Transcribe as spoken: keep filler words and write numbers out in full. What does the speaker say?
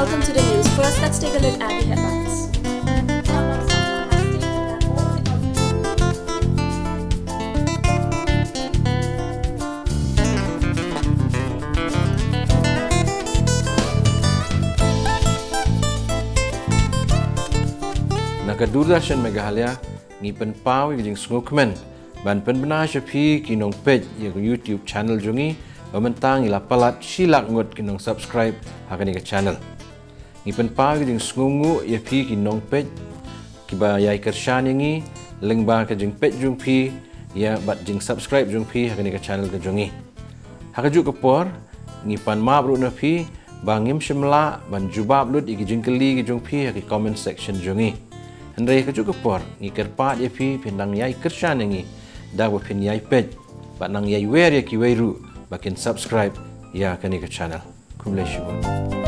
Welcome to the news. First, let's take a look at the headlines. Na ka Doordarshan Meghalaya, ngi pynpaw ïa ka jingsngewkmen ban pynbna sha phi ki nongpeit ïa ka YouTube channel jong ngi, ba mynta ngi la palat shi lak ngut ki nongsubscribe ha kane ka channel. Ngi pynpaw ïa ka jingsngewnguh ïa phi ki nongpeit kiba ïai kyrshan ïa ngi lyngba ka jingpeit jong phi ïa bad jingsubscribe jong phi ha kane ka channel ka jong ngi. Ha kajuh ka por, ngi pan map ruh na phi ba ngim shym lah ban jubab lut ïa ki jingkylli ki jong phi ha ki comment section jong ngi. Hynrei ha kajuh ka por, ngi kyrpad ïa phi, phin nang ïai kyrshan ïa ngi da ba phin ïai peit bad nang ïai wer ïa kiwei ruh ba kin subscribe ïa kane ka channel. Khublei shibun.